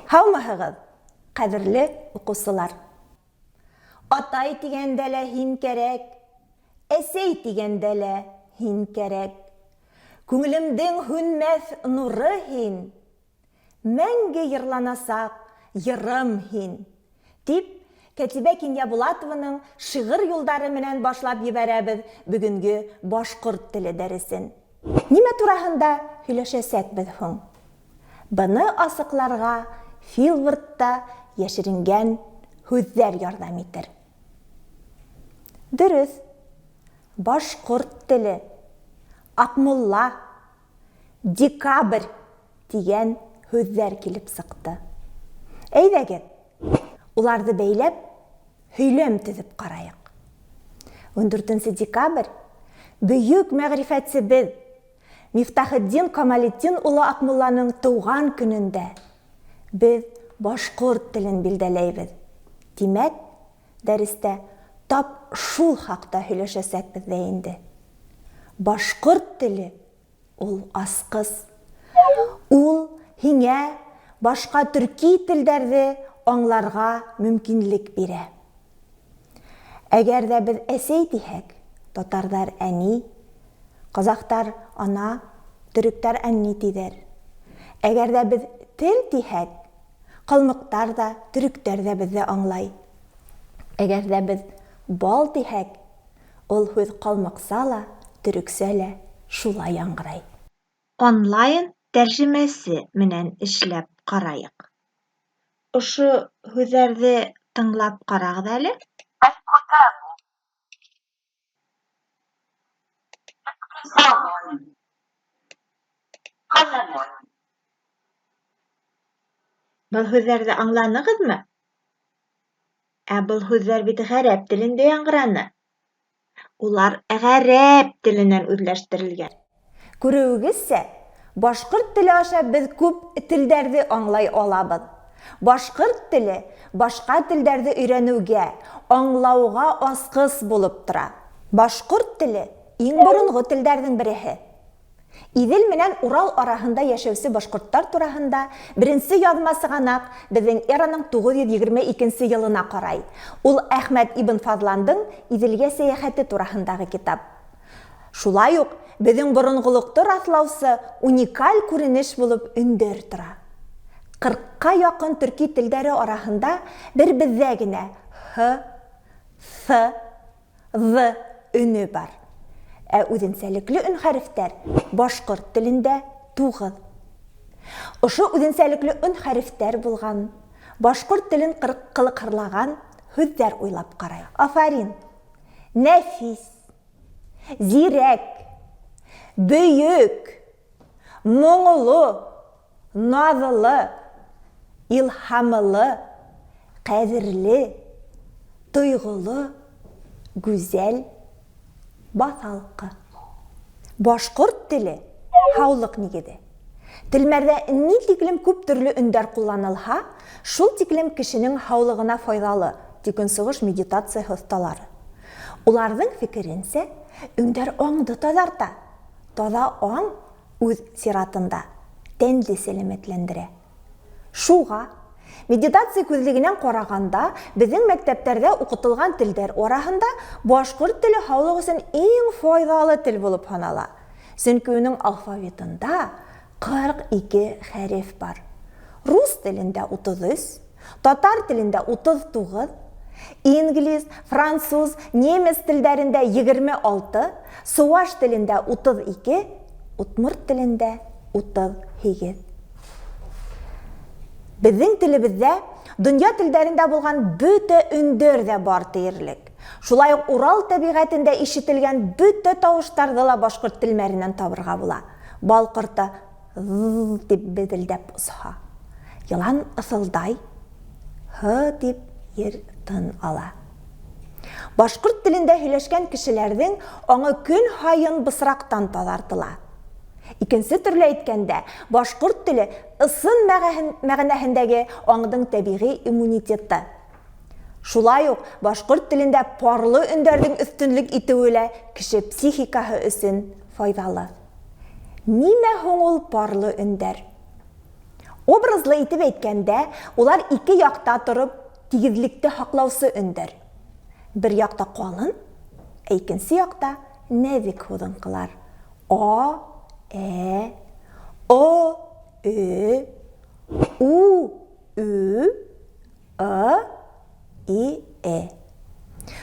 Һаумыһығыҙ, ҡәҙерле уҡыусылар! Атай тигәндә лә һин кәрәк, әсәй тигәндә лә һин кәрәк. Күңелемдең һүнмәҫ нуры һин, мәңге йырланасаҡ йырым һин, дип Кәтибә Кинйәбулатованың шиғыр юлдары менән башлап ебәрәбеҙ бөгөнгө башҡорт теле дәресен. Нимә тураһында һөйләшәсәкбеҙ һуң? Быны асыҡларға филвордта йәшеренгән һүҙҙәр ярҙам итер. Дөрөҫ, башҡорт теле, Аҡмулла, декабрь дигән һүҙҙәр килеп сыҡты. Әйҙәгеҙ, уларҙы бәйләп, һөйләм төҙөп ҡарайыҡ. Ундүртенсе декабрь, бөйөк мәгърифәтсебеҙ Мифтахетдин Камалетдин улы Аҡмулланың тыуған көнөндә беҙ башҡорт телен билдәләйбеҙ. Тимәк, дәрестә тап шул хаҡта һөйләшәсәкбеҙ ҙә инде. Башҡорт теле ул асҡыс. Ул һиңә башҡа төрки телдәрҙе аңларға мөмкинлек бирә. Әгәр ҙә беҙ әсәй тиһәк, татарҙар әни, ҡазахтар ана, төрөктәр әнни тиҙәр. Әгәр ҙә беҙ тел тиһәк, калмыҡтар ҙа, төрөктәр ҙә беҙҙе аңлай. Әгәр ҙә беҙ бал тиһәк, ул һүҙ калмыҡса ла, төрөксә лә шулай яңғырай. Онлайн тәржемәсе менән эшләп ҡарайыҡ. Ошо һүҙҙәрҙе тыңлап ҡарағыҙ әле. Был һүҙҙәрҙе аңланығыҙмы? Ә был һүҙҙәр бит ғәрәп телендә яңғыраны. Улар ғәрәп теленән үҙләштерелгән. Күреүегеҙсә, башҡорт теле аша беҙ күп телдәрҙе аңлай алабыҙ. Башҡорт теле башҡа телдәрҙе өйрәнеүгә, аңлауға асҡыс булып тора. Башҡорт теле иң боронғо телдәрҙең береһе. Иҙел менән Урал араһында йәшәүсе башҡорттар тураһында беренсе яҙма сығанаҡ беҙҙең эраның 922 нсе йылына ҡарай. Ул Әхмәт ибн Фаҙландың Иҙелгә сәйәхәте тураһындағы китап. Шулай уҡ беҙҙең боронғолоҡто раҫлаусы уникаль күренеш булып өндәр тора. Ҡырҡҡа яҡын төрки телдәре араһында бер беҙҙә генә һ, ҫ, Ҙ өнө бар. Ә үҙенсәлекле өн-хәрефтәр башҡорт телендә туғыҙ. Ошо үҙенсәлекле өн-хәрефтәр булған, башҡорт телен кылыҡһырлаған һүҙҙәр уйлап ҡарайыҡ. Афарин! Нәфис! Зирәк! Бөйөк! Моңло! Наҙлы, илһамлы, ҡәҙерле, тойғоло, гүзәл, баҫалҡы. Башҡорт теле, һаулыҡ нигеҙе. Телмәрҙә ни тиклем күп төрлө өндәр ҡулланылһа, шул тиклем кешенең һаулығына файҙалы, ти көнсығыш медитацияһы оҫталары. Уларҙың фекеренсә, өңдәр аңды таҙарта. Таҙа аң үҙ сиратында, тәнде сәламәтләндерә. Шуға, медитация күҙлегенән ҡарағанда, безнең мәктәптәрҙә уҡытылған телдәр араһында башҡорт теле һаулыҡ өсөн иң файҙалы тел булып һанала. Сөнки уның алфавитында 42 хәреф бар. Рус телендә 33, Татар телендә 39, инглиз, француз, немец телдәрендә 26, суваш телендә 32, удмурт телендә 38. Беҙҙең телебеҙҙә донъя телдәрендә булған бөтә өндәр ҙә бар тиерлек. Шулай уҡ Урал тәбиғәтендә ишетелгән бөтә тауыштарҙы ла башҡорт телмәренән табырға була. Бал ҡорто Ҙ-ҙ дип безелдәп осһа, йылан ыҫылдай, һы дип ер тын ала. Башҡорт телендә һөйләшкән кешеләрҙең аңы көн һайын бысраҡтан таҙартыла. Икенсе төрлө әйткәндә, башҡорт теле ысын мәғәнәһендәге аңдың тәбиғи иммунитеты. Шулай уҡ башҡорт телендә парлы өндәрҙең өҫтөнлөк итеүе лә кеше психикаһы өсөн файҙалы. Нимә һуң ул парлы өндәр? Образлы итеп әйткәндә, улар ике якта торып, тигеҙлекте һаҡлаусы өндәр. Бер якта ҡалын, ә икенсе якта нәҙек һуҙынҡылар. А, Ә, О, Ө, У, Ө, Ы, И, Э.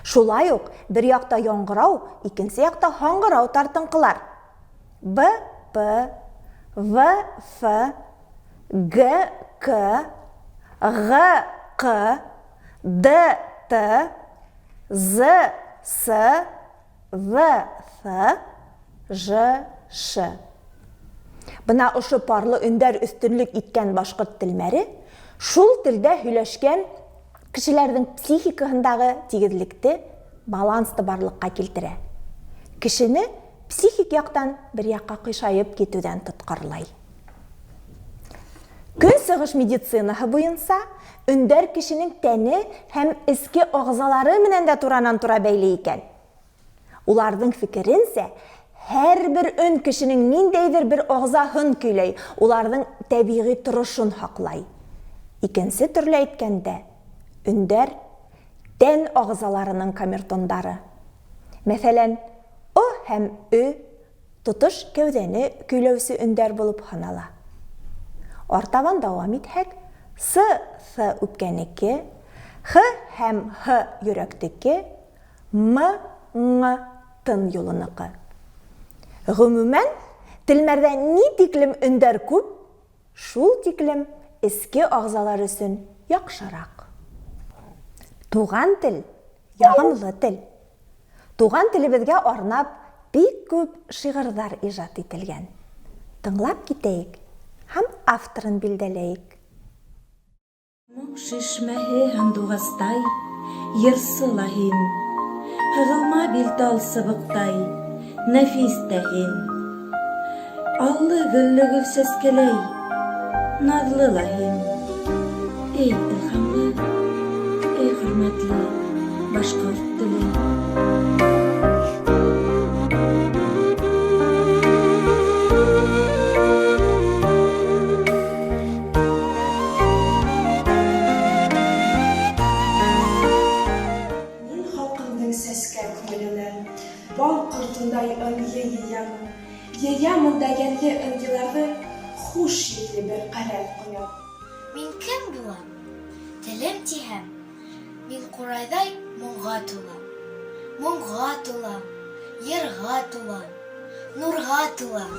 Шулай ук бер якта яңгырау, икенсе якта һаңгырау тартынкылар. Б, П, В, Ф, Г, К, Г, Ҡ, Д, Т, З, С, В, Ҫ, Ж, Ш. Бына ошо парлы өндәр өҫтөнлөк иткән башҡорт телмәре шул телдә һөйләшкән кешеләрҙең психикаһындағы тигеҙлекте, балансты барлыҡҡа килтерә. Кешене психик яҡтан бер яҡҡа ҡыйшайып китеүҙән тотҡарлай. Көнсығыш медицинаһы буйынса, өндәр кешенең тәне һәм эске ағзалары менән дә туранан-тура бәйле икән. Уларҙың фекеренсә, һәрбер өн кешенең ниндәйҙер бер ағзаһын көйләй, уларҙың тәбиғи торошон һаҡлай. Икенсе төрлө әйткәндә, өндәр, тән ағзаларының камертондары. Мәҫәлән, О һәм Ө тотош кәүҙәне көйләүсе өндәр булып һанала. Артабан дәвам итһәк, С, Ҫ үпкәнеке, Х һәм Һ йөрәктеке, М, Ң тын юлыныкы. Гомумән, телмәрдә ни тиклем өндәр күп, шул тиклем эске ағзалар өсөн яҡшыраҡ. Туган тел, ягымлы тел. Туган телебезгә арнап бик күп шигырьләр ижат ителгән. Тыңлап китәйек һәм авторын билдәләйек. Моң шишмәһе һандуғастай, Йырсы ла һин. Һығылма бил тал сыбыҡтай, Нәфис тә һин. Аллы-гөллө гөл сәскәләй, Наҙлы ла һин. Эй, илһамлы, эй, хөрмәтле башҡорт теле. Мин халкымның сәскә күңеленән Бал кортындай ынйы йыямын. Йыямын да ямьле ынйыларҙы Хуш еҫле бер ҡәләм ҡоям. Мин кем булам? Телем тиһәм, мин ҡурайҙай моңға тулам. Моңға тулам, йырға тулам, нурға тулам.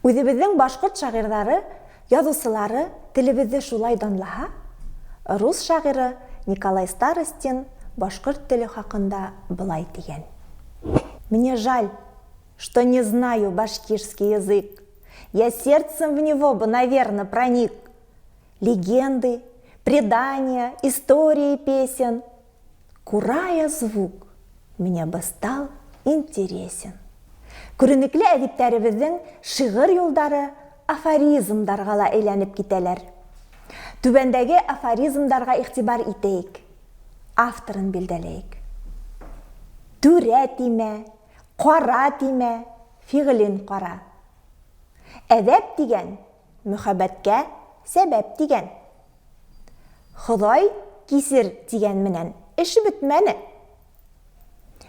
Үҙебеҙҙең башҡорт шағирҙары, яҙыусылары телебеҙҙе шулай данлаһа, рус шағиры Николай Старостин башҡорт теле хаҡында былай тигән: Мне жаль, что не знаю башкирский язык. Я сердцем в него бы, наверно, проник. Легенды, предания, истории песен. Курая звук мне бы стал интересен. Күренекле әдиптәребеҙҙең шиғыр юлдары афоризмдарға ла әйләнеп китәләр. Түбәндәге афоризмдарға игътибар итәйек, авторын билдәләйек. Түрә тимә, кара тимә, фигылен кара. Әдәп дигән, мөхәббәткә сәбәп дигән. Ходай кисер дигән менән эш бөтмәне.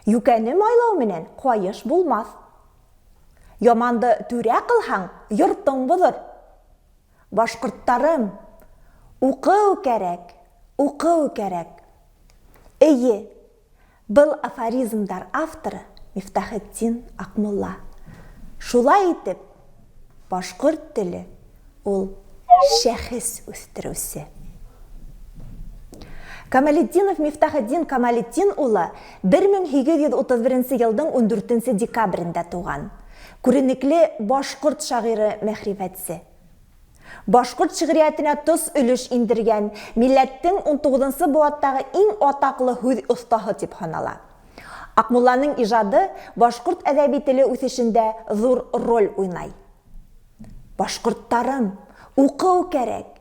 Юкәне майлау менән каеш булмаҫ. Яманды түрә кылһаң, йортоң боҙор. Башҡорттарым, уҡыу кәрәк, уҡыу кәрәк. Эйе, был афоризмдар авторы Мифтахетдин Аҡмулла. Шулай итеп, башҡорт теле ул шәхес үҫтереүсе. Камалетдинов Мифтахетдин Камалетдин улы 1831 йылдың 14 декабрендә туған. Күренекле башҡорт шағиры мәғрифәтсе. Башҡорт шиғриәтенә тос өлөш индергән, милләттең 19 быуаттағы иң атаҡлы һүҙ оҫтаһы тип һанала. Аҡмулланың ижады башҡорт әҙәби теле үҫешендә ҙур роль уйнай. Башҡорттарым, уҡыу кәрәк.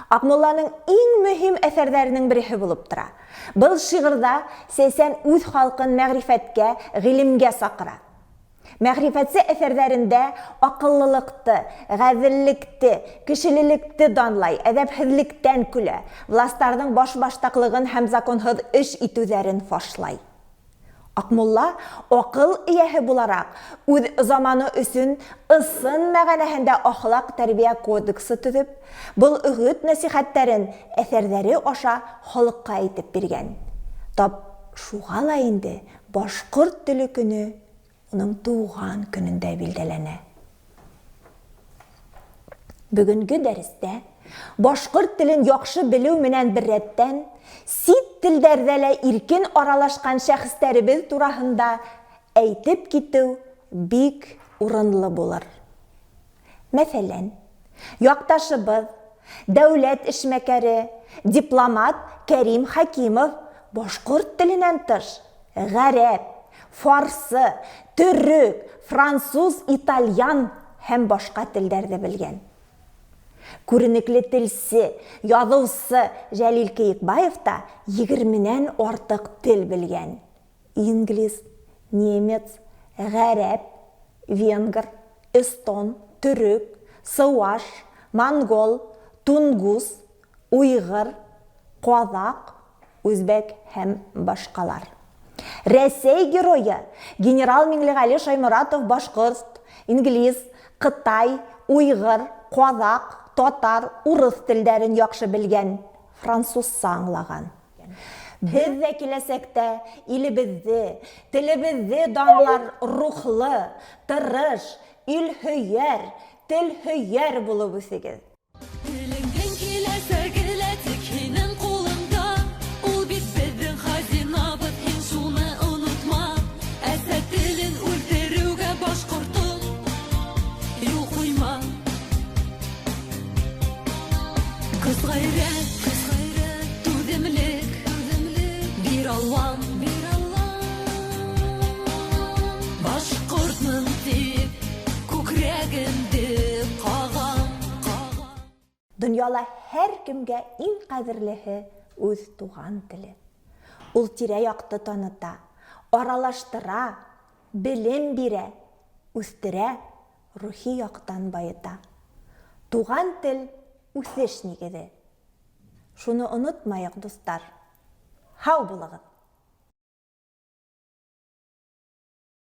Акмулланың иң мөһим әҫәрҙәренең береһе булып тора. Был шиғырҙа Сәсән үҙ халҡын мәгърифәткә, ғилемгә саҡыра. Мәгърифәтсе әҫәрҙәрендә аҡыллылыҡты, ғәҙеллекте, кешелелекте данлай, әҙәпһеҙлектән көлә, властарҙың башбаштаҡлығын һәм законһыҙ эш итеүҙәрен фашлай. Акмулла, акыл ияһе булараҡ, үҙ заманы өсөн ысын мәғәнәһендә ахлаҡ-тәрбиә кодексы төҙөп, был өгөт-нәсихәттәрен әҫәрҙәре аша халыҡҡа әйтеп биргән. Тап шуға ла инде Башҡорт теле көне уның тыуған көнөндә билдәләнә. Бөгөнгө дәрестә башкорт телен яхшы белү менән беррәттән, сит телдәрҙә лә иркен аралашҡан шәхестәребеҙ тураһында әйтеп китеү бик урынлы булыр. Мәҫәлән, якташыбыҙ, дәүләт эшмәкәре, дипломат Кәрим Хәкимов башҡорт теленән тыш, гарәп, фарсы, төрөк, француз, итальян һәм башҡа телдәрҙе белгән. Күренекле телсе, яҙыусы Жәлил Кейекбаев та егерменән артыҡ тел белгән. Инглиз, немец, гарәп, венгр, эстон, төрөк, сыуаш, монгол, тунгус, уйғыр, ҡаҙаҡ, үзбәк һәм башҡалар. Рәсәй геройы генерал Миңлеғәле Шайморатов башҡорт, инглиз, ҡытай, уйғыр, ҡаҙаҡ, татар, урыҫ телдәрен яҡшы белгән, французса аңлаған. Беҙ ҙә киләсәктә илебеҙҙе, телебеҙҙе данлар рухлы, тырыш, илһөйәр, телһөйәр булып үҫегеҙ. Телеңдең киләсәге лә тик һинең ҡулыңда. Ул бит беҙҙең хазинабыҙ, һин шуны онотма. Әсә телен үлтереүгә башҡортом юл ҡуйма. Көс-ғәйрәт, көс-ғәйрәт, түҙемлек, түҙемлек бир Аллам, бир Аллам. Башҡортмон тип күкрәгемде ҡағам, ҡағам. Донъяла һәр кемгә иң ҡәҙерлеһе үҙ туған теле. Ул тирә-яҡты таныта, аралаштыра, белем бирә, үҫтерә, рухи яҡтан байыта. Туған тел, үҫеш нигеҙе. Шуны онотмайыҡ, дуҫтар. Һау булығыҙ!